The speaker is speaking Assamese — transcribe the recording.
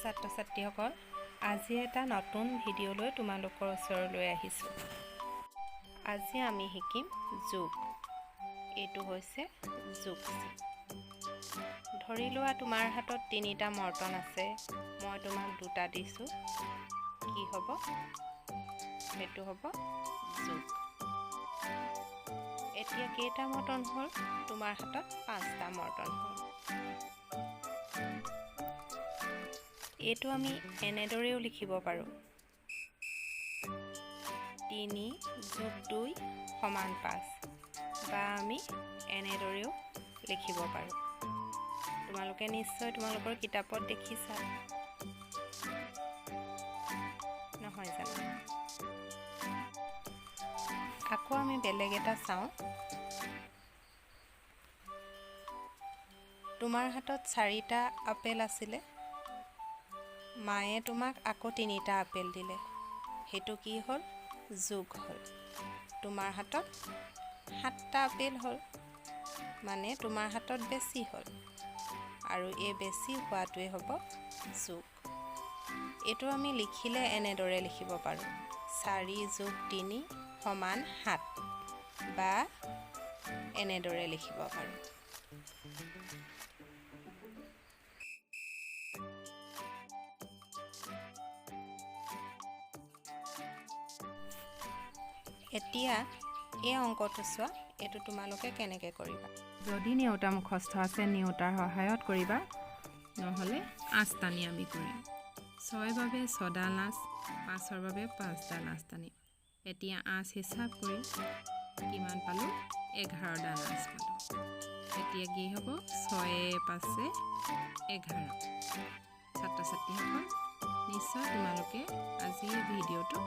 ছাত্ৰ ছাত্ৰীসকল, আজি এটা নতুন ভিডিঅ'লৈ তোমালোকৰ ওচৰলৈ আহিছোঁ। আজি আমি শিকিম যোগ। এইটো হৈছে যোগ। ধৰি লোৱা তোমাৰ হাতত তিনিটা মৰ্টন আছে, মই তোমাক দুটা দিছোঁ, কি হ'ব? সেইটো হ'ব যোগ। এতিয়া কেইটা মৰ্টন হ'ল? তোমাৰ হাতত পাঁচটা মৰ্টন হ'ল। এইটো আমি এনেদৰেও লিখিব পাৰোঁ, 3 যোগ 2 সমান 5, বা আমি এনেদৰেও লিখিব পাৰোঁ। তোমালোকে নিশ্চয় তোমালোকৰ কিতাপত দেখিছা নহয় জানো? আকৌ আমি বেলেগ এটা চাওঁ। তোমাৰ হাতত চাৰিটা আপেল আছিলে, মায়ে তোমাক আকৌ তিনিটা আপেল দিলে, সেইটো কি হ'ল? যোগ হ'ল। তোমাৰ হাতত সাতটা আপেল হ'ল, মানে তোমাৰ হাতত বেছি হ'ল, আৰু এই বেছি হোৱাটোৱে হ'ব যোগ। এইটো আমি লিখিলে এনেদৰে লিখিব পাৰোঁ, 4 যোগ 3 সমান 7, বা এনেদৰে লিখিব পাৰোঁ। এতিয়া এই অংকটো চোৱা, এইটো তোমালোকে কেনেকৈ কৰিবা। যদি নেওতা মুখস্থ আছে নেওতাৰ সহায়ত কৰিবা, নহ'লে আঁচ টানি আমি কৰিম। 6 বাবে ছডাল আঁচ, 5ৰ বাবে পাঁচডাল আঁচ টানিম। এতিয়া আঁচ হিচাপ কৰি কিমান পালোঁ? 11ডাল আঁচ পালোঁ। এতিয়া কি হ'ব? 6 5 11। ছাত্ৰ ছাত্ৰীসকল, নিশ্চয় তোমালোকে আজি এই ভিডিঅ'টো